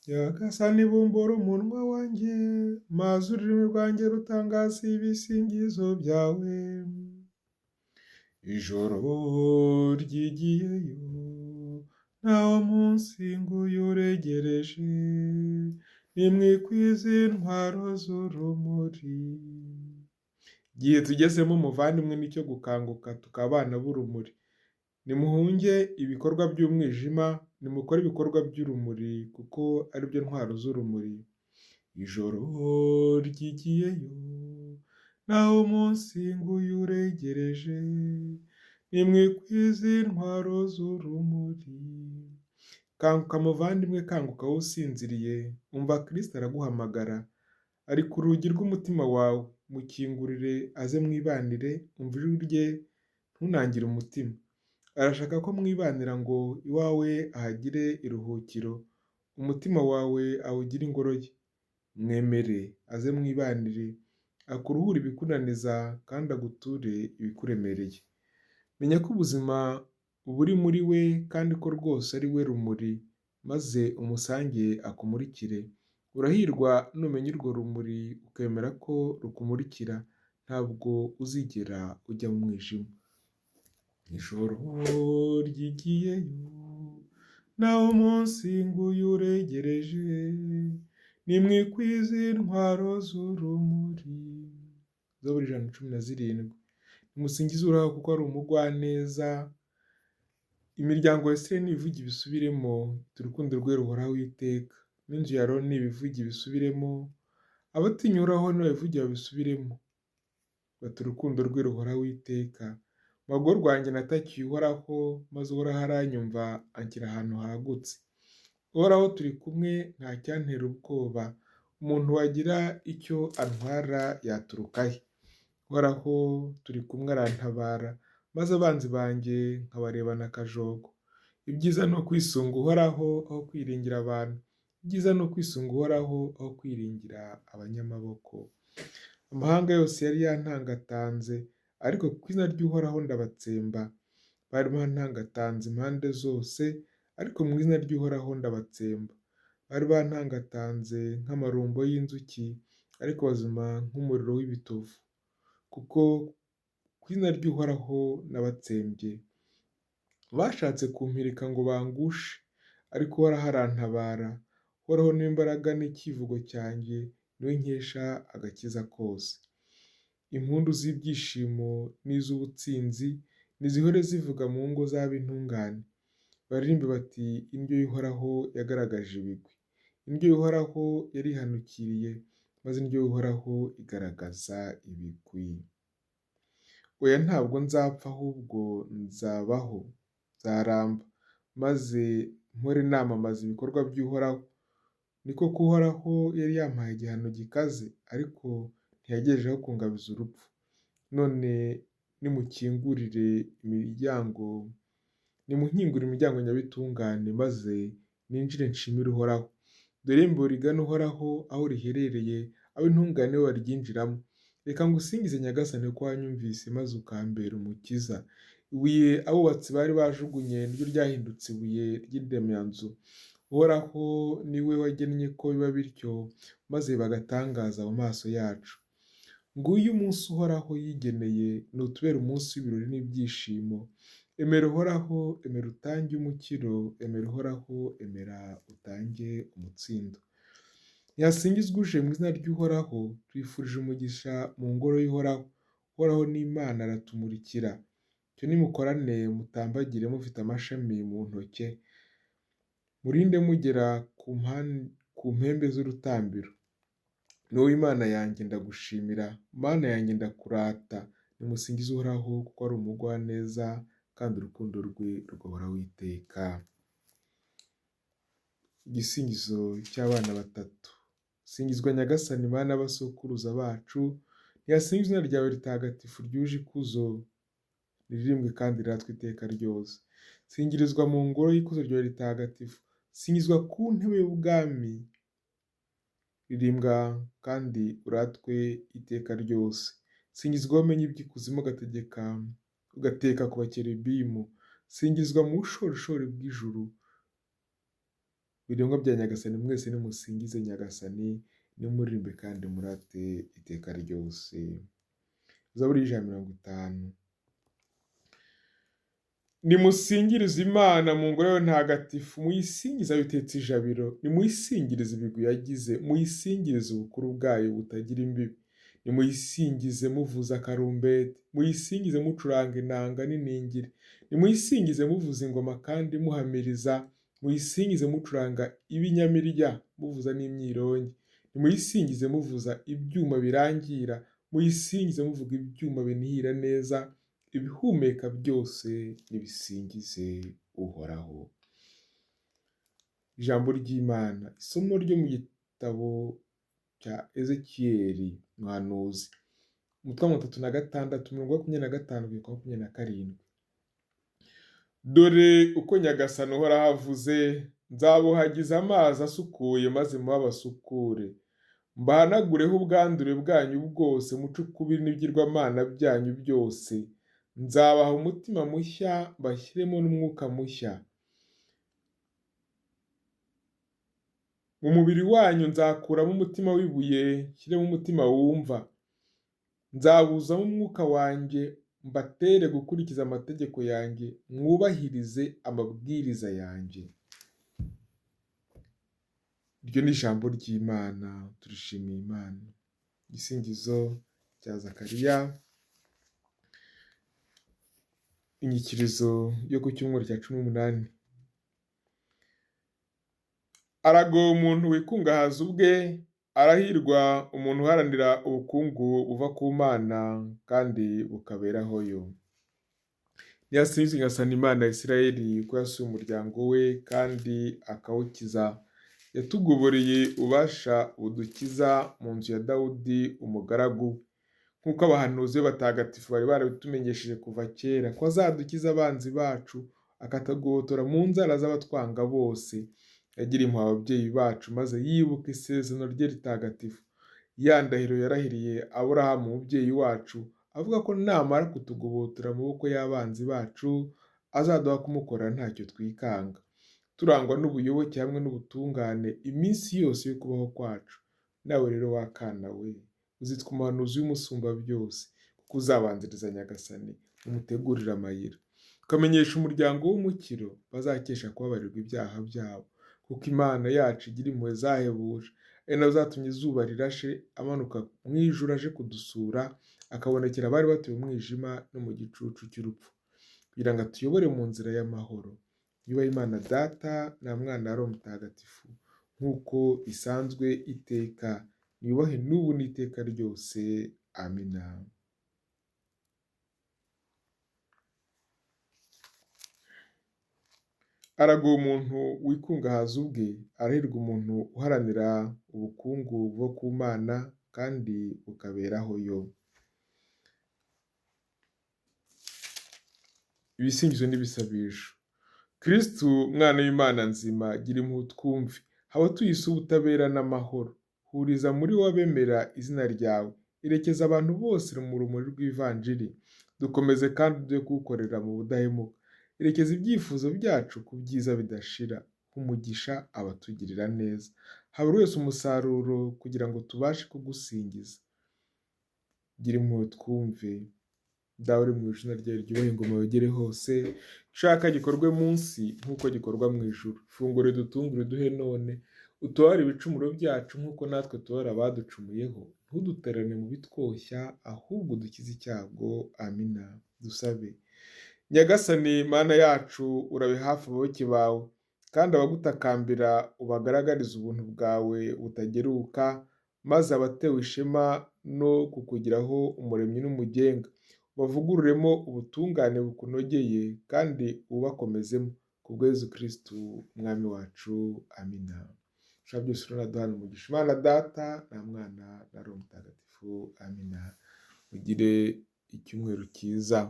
Nyagasani bumbura umunwa wanjye, maze ururimi rwanjye rutangaze ibisingizo byawe. Ijoro ryigiyeyo, naho munsi nguyu uregereje, nimwikwize intwaro z'urumuri. Igihe tugezemo muvandimwe ni icyo gukanguka tukaba abana b'urumuri. Nimuhunge ibikorwa by'umwijima, nimukore ibikorwa by'urumuri kuko aribyo ntwaro z'urumuri. Ijoro ryigiyeyo, naho umunsi nguyu uregereje, nimwikwize intwaro z'urumuri. Kanguka muvandimwe, kanguka wowe usinziriye, umva Kristo araguhamagara. Ari ku rugi rw'umutima wawe, mukingurire aze mwibanire, umva ijwi rye ntunangire umutima. Arashaka ko mwibanira ngo iwawe ahagire iruhukiro, umutima wawe awugire ingoro ye. Mwemere aze mwibanire, akuruhure ibikunaniza kandi aguture ibikuremereye. Menya ko ubuzima buri muri we kandi ko rwose ari we rumuri, maze umusange akumurikire. Urahirwa numenya urwo rumuri ukemera ko rukumurikira, ntabwo uzigera ujya mu mwijima. Ijoro ryigiyeyo, naho umunsi nguyu uregereje, nimwikwize intwaro z'urumuri. Zaburi 117. Nimusingize Uhoraho kuko ari umugwaneza, imiryango ya Isirayeli nibivuge ibisubiremo, iti urukundo rwe ruhoraho iteka. N'inzu ya Aroni nibivuge ibisubiremo, abatinya Uhoraho nibabivuge babisubiremo, bati urukundo rwe ruhoraho iteka. Mu magorwa yanjye natakiye Uhoraho, maze Uhoraho aranyumva anshyira ahantu hagutse. Uhoraho turi kumwe nta cyantera ubwoba, umuntu wagira icyo antwara yaturuka he? Uhoraho turi kumwe arantabara, maze abanzi banjye nkabarebana akajogo. Ibyiza ni ukwisunga Uhoraho aho kwiringira abantu, ibyiza ni ukwisunga Uhoraho aho kwiringira abanyamaboko. Amahanga yose yari yantangatanze, ariko ku izina ry'Uhoraho ndabatsemba. Bari bantangatanze impande zose, ariko mu izina ry'Uhoraho ndabatsemba. Bari bantangatanze nk'amarumbo y'inzuki, ariko bazima nk'umuriro w'ibitovu, kuko ku izina ry'Uhoraho nabatsembye. Bashatse kumpirika ngo bangushe, ariko Uhoraho arantabara. Uhoraho ni we mbaraga n'icyivugo cyanjye, ni we nkesha agakiza kose. Impundu z'ibyishimo n'iz'ubutsinzi nizihore zivuga mu ngo z'ab'intungane. Baririmbe bati indyo y'Uhoraho yagaragaje ibigwi. Indyo y'Uhoraho yarihanukiriye, maze indyo y'Uhoraho igaragaza ibigwi. Oya ntabwo nzapfa ahubwo nzabaho, nzaramba, maze mpore namamaza ibikorwa by'Uhoraho. Ni koko Uhoraho yari yampaye igihano gikaze, ariko ntiyagejejeho kungabiza urupfu. None nimukingurire imiryango, nimunkingurire imiryango nyabitungane, maze ninjire nshimire Uhoraho. Dore irembo rigana Uhoraho aho riherereye, ab'intungane bo baryinjiramo. Reka ngusingize Nyagasani kuko wanyumvise maze ukambera umukiza. Ibuye abubatsi bari bajugunye niryo ryahindutse ibuye ry'indemanzu. Uhoraho ni we wagennye ko biba bityo, maze bagatangaza mu maso yacu. Nguyu umunsi Uhoraho yigeneye, nutubere umunsi w'ibirori n'ibyishimo. Emera Uhoraho, emera utange umukiro, emera Uhoraho, emera utange umutsindo. Ntihasingizwe uje mu izina ry'Uhoraho, twifurije umugisha mu ngoro y'Uhoraho. Uhoraho ni Imana aratumurikira. Cyo nimukorane mutambagire mufite amashami mu ntoke, murinde mugera ku mpembe z'urutambiro. Ni wowe Imana yanjye ndagushimira, Mana yanjye ndakurata, nimusingize Uhoraho kuko ari umugwaneza kandi urukundo rwe rugahoraho iteka. Igisingizo cy'abana batatu. Singizwa Nyagasani Mana y'abasokuruza bacu, ntihasingizwe izina ryawe ritagatifu ryuje ikuzo, riririmbwe kandi riratwe iteka ryose. Singirizwa mu ngoro y'ikuzo ryawe ritagatifu, singizwa ku ntebe y'ubwami, ririmbwa kandi uratwe iteka ryose. Singizwa wowe umenya iby'ikuzimu ugategeka, ugateka ku bakerubimu, singizwa mu bushorishori bw'ijuru. Biremwa bya Nyagasani mwese nimusingize Nyagasani, nimuririmbe kandi murate iteka ryose. Zaburi 150. Nimusingirize Imana mu ngoro yayo ntagatifu, muyisingize aho itetse ijabiro, nimuyisingirize ibigwi yagize, muyisingirize ubukuru bwayo butagira imbibi. Nimuyisingize muvuza akarumbeti, muyisingize mucuranga inanga n'iningiri, nimuyisingize muvuza ingoma kandi muhamiriza, muyisingize mucuranga ibinyamirya, muvuza n'imyirongi, nimuyisingize muvuza ibyuma birangira, muyisingize muvuga ibyuma binihira neza, ibihumeka byose nibisingize Uhoraho. Ijambo ry'Imana, isomo ryo mu gitabo cya Ezekiyeli umuhanuzi, umutwe wa 36, umurongo wa 25 kugeza ku wa 27. Dore uko Nyagasani Uhoraho avuze, nzabuhagiza amazi asukuye maze mubasukure, mbahanagureho ubwandure bwanyu bwose, muce ukubiri n'ibigirwamana byanyu byose. Nzabaha umutima mushya, mbashyiremo n'umwuka mushya. Mu mubiri wanyu nzakuramo umutima w'ibuye, nshyiremo umutima wumva. Nzabuzamo umwuka wanjye, mbatere gukurikiza amategeko yanjye, mwubahirize amabwiriza yanjye. Iryo ni ijambo ry'Imana, turishimiye Imana. Igisingizo cya Zakariya, inyikirizo yo ku cyumweru cya 18. Aragowe umuntu wikungahaza ubwe, arahirwa umuntu uharanira ubukungu buva ku Mana kandi bukaberaho yo. Niyasingizwe Nyagasani Imana ya Isirayeli, ko yasuye umuryango we kandi akawukiza. Yatugoboriye ububasha budukiza mu nzu ya Dawudi umugaragu we, nk'uko abahanuzi be batagatifu bari barabitumenyesheje kuva kera, ko azadukiza abanzi bacu, akatugobotora mu nzara z'abatwanga bose. Yagiriye impuhwe ababyeyi bacu, maze yibuka isezerano rye ritagatifu, ya ndahiro yarahiriye Aburahamu umubyeyi wacu, avuga ko namara kutugobotora mu maboko y'abanzi bacu, azaduha kumukorera ntacyo twikanga, turangwa n'ubuyoboke hamwe n'ubutungane iminsi yose yo kubaho kwacu. Nawe rero wa kana we, uzitwa umuhanuzi w'Umusumbabyose, kuko uzabanziriza Nyagasani, umutegurire amayira, ukamenyesha umuryango w'umukiro bazakesha kubabarirwa ibyaha byabo, kuko Imana yacu igira impuhwe zahebuje, ari nazo zatumye izuba rirashe amanuka mu ijuru aje kudusura, akabonekera abari batuye umwijima no mu gicucu cy'urupfu, kugira ngo atuyobore mu nzira y'amahoro. Yubahe Imana Data na Mwana na Roho Mutagatifu, nk'uko bisanzwe iteka, niyubahe n'ubu n'iteka ryose. Amina. Aragowe umuntu wikungahaza ubwe, arahirwa umuntu uharanira ubukungu buva ku Mana kandi bukaberaho yo. Ibisingizo n'ibisabisho. Kristu Mwana w'Imana nzima, gira impuhwe utwumve, haba tuyise ubutabera n'amahoro, huriza muri wowe abemera izina ryawe, erekeza abantu bose mu rumuri rw'Ivanjiri, dukomeze kandi uduhe kuwukorera mu budahemuka, erekeza ibyifuzo byacu ku byiza bidashira, umugisha abatugirira neza, ha buri wese umusaruro kugira ngo tubashe kugusingiza. Gira impuhwe twumve. Dawe uri mu ijuru, izina ryawe ryubahe, ingoma yogere hose, ushaka gikorwe munsi nk'uko gikorwa mu ijuru. Ifunguro ridutungure uduhe none, utubabarire ibicumuro byacu nk'uko natwe tubabarira abaducumuyeho, ntudutererane mu bitwoshya, ahubwo udukize icyago. Amina. Dusabe. Nyagasani Mana yacu, urabe hafi abayoboke bawe, kandi abagutakambira ubagaragarize ubuntu bwawe butageruka, maze abatewe ishema no kukugiraho umuremyi n'umugenga, ubavugururemo ubutungane bukunogeye kandi ububakomezemo, kubwa Yezu Kristu Umwami wacu. Amina. Ushobora byose uranaduhana umugisha. Imana Data na Mwana na Roho Mutagatifu. Amina. Mugire icyumweru cyiza.